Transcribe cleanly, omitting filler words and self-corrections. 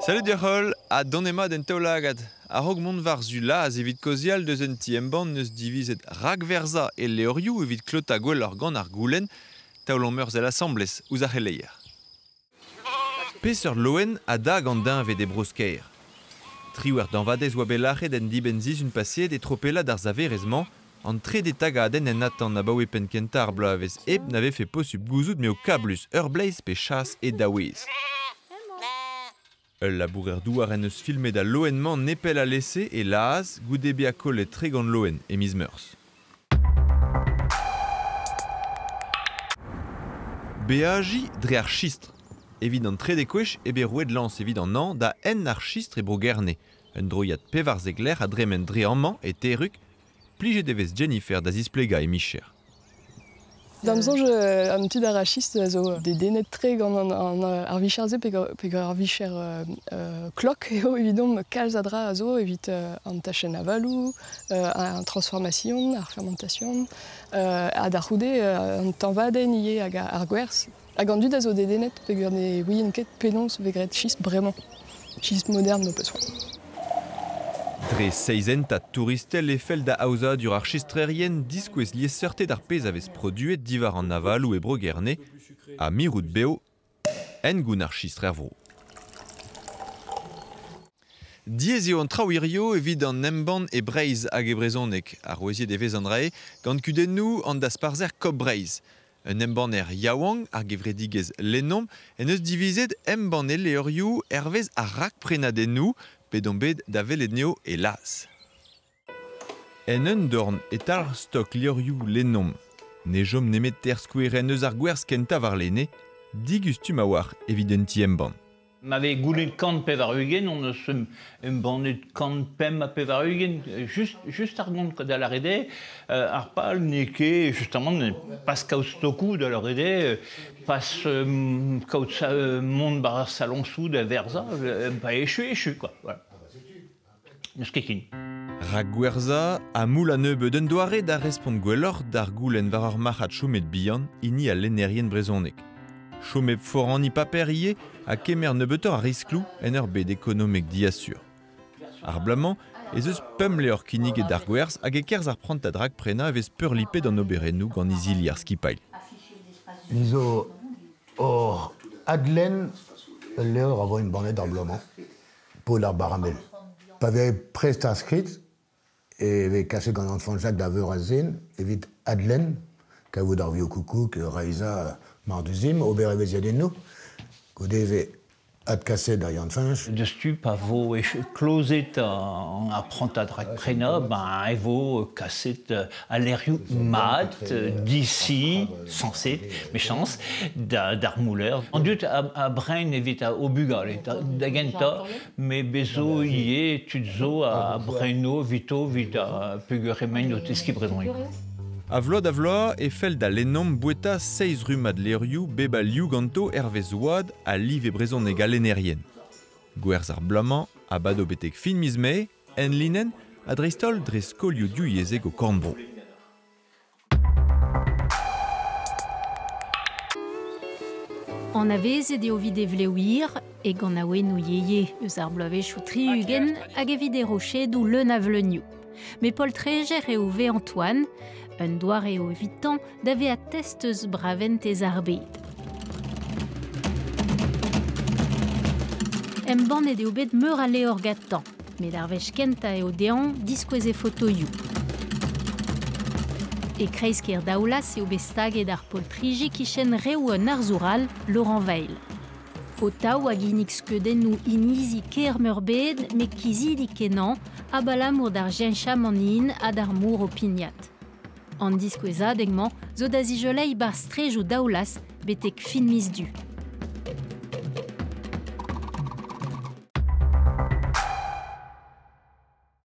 Salut deoc'h ha donemat en taol-lagad. A-raok mont war-zu Laz evit kaozeal deus un ti-embann n'eus divizet rakverzañ e levrioù evit klotañ gwelloc'h gant ar goulenn taolomp ur sell asambles ouzh ar c'heleier. Peseurt loen a dag an deñved e Bro-Skaer? Triwec'h dañvadez oa bet lâret en dibenn-sizhun paseet e tropellad ar saverez-mañ, an trede tagadenn en atant abaoe penn-kentañ ar bloavezh hep na vefe posupl gouzout m'eo kablus ur bleiz pe chas e daouez. Ul labourer-douar en deus filmet al loen-mañ nepell alese e Laz goude bezañ kollet 30 loen e miz Meurzh. Beajiñ dre ar chistr. Evit an trede kwech eo bet roet lañs evit an hañv da hent ar chistr e Bro-Gerne. Un droiad 14 lec'h a dremen dre amañ e Terrug. Plijet e vez Jennifer da zisplegañ e micher. Da'm soñj an tud arachist a zo dedennet-tre gant an ar vicher-se peogwir ar vicher klok eo evidomp kalz a dra a zo evit an tachenn avaloù, an transformation, ar fermentation, ha da c'houde an tañvadenn ivez hag ar gwerzh. Hag an dud a zo dedennet peogwir ne ouient ket penaos e vez graet chistr bremañ, chistr modern m'ho peus c'hoant. Dre seizhentad touristel e fell da aozadur ar chistrerien diskouez liesseurted ar pezh a vez produet diwar an avaloù e Bro-Gerne ha mirout bev hengoun ar chistr er vro. Diaes eo an traoù hirio evit an embann e Breizh hag e brezhoneg. Aroueziet e vez an dra-se gant kudennoù an dasparzher Coop Breizh. Un embanner yaouank, ar gevredigezh Lennomp, en deus divizet embann e levrioù hervez ar rakprenadennoù bet omp bet da welet anezho e Laz. En un dorn e talc'h stok levrioù Lennomp. Ne chom nemet teir skouerenn eus ar gwerzh kentañ warlene, digustum a-walc'h evit un ti-embann. Ma vez goulennet 180, on eus embannet 185, just ar gont da lâret eo, ar pal n'eo ket justement pas kaout stokoù da lâret eo, pas kaout mont war ar saloñsoù da verzañ, pa echu echu quoi. Voilà. N'eus ket ken. Rak gwerzhañ ha moullañ nebeut un doare da respont gwelloc'h d'ar goulenn war ur marc'had chomet bihan, hini al lennerien brezhonek. Chomet foraniñ paper ivez ha kemer nebeutoc'h a riskloù en ur bed ekonomek diasur. Ar bloaz-mañ ez eus pemp levr kinniget d'ar gwerzh hag e-kerzh ar prantad rakprenañ e vez peurlipet an oberennoù gant izili ar skipailh. Ni zo oc'h adlenn ul levr a vo embannet ar bloaz-mañ, Paotr ar Baramel. Pa vez prest ar skrid e vez kaset gant Antoine Jacques da veur a zen evit adlenn, kavout ar vioù-koukoug, reizhañ mar deus ezhomm, ober evezhiadennoù. Goude e vez adkaset da Yann-Fañch. Deus-tu pa vo klozet ar prantad rakprenañ, ben e vo kaset al lec'hioù mat d'ici, sañset, mechañs, d'ar mouler. An dud a bren evit o bugale, da gentañ, met bez zo ivez tud zo a breno evito evit peogwir emaint o teskiñ brezhoneg. A vloaz da vloaz e fell da Lennomp boueta seizh rummad levrioù bep a liv ganto hervez oad ha live brezhoneg al lennerien. Gwerzh ar bloaz-mañ a bado betek fin miz Mae, enlinenn ha dreist-holl dre skolioù divyezhek o korn-bro. Anavezet eo evit e vlev hir, e ganaouennoù yeye eus ar bloavezhioù 60 hag evit e rochedoù leun a vleunioù. Met poltrejer eo V. Antoine, un doare eo evitañ da vezañ test eus braventez ar bed. Embannet eo bet meur a levr gantañ, met ar wech kentañ eo dezhañ diskouez e fotoioù. E kreiz-kêr Daoulaz eo bet staget ar poltriji kichen reoù un arzour all, Laurent Weil. O taou a ginnig skeudennoù inizi ker-meurbet met kizidik-kenañ abalamour d'ar cheñchamant hin ha d'ar mor o pignat. An diskouezadeg-mañ zo da zijoleiñ 'barzh strejoù Daoulaz betek fin miz Du.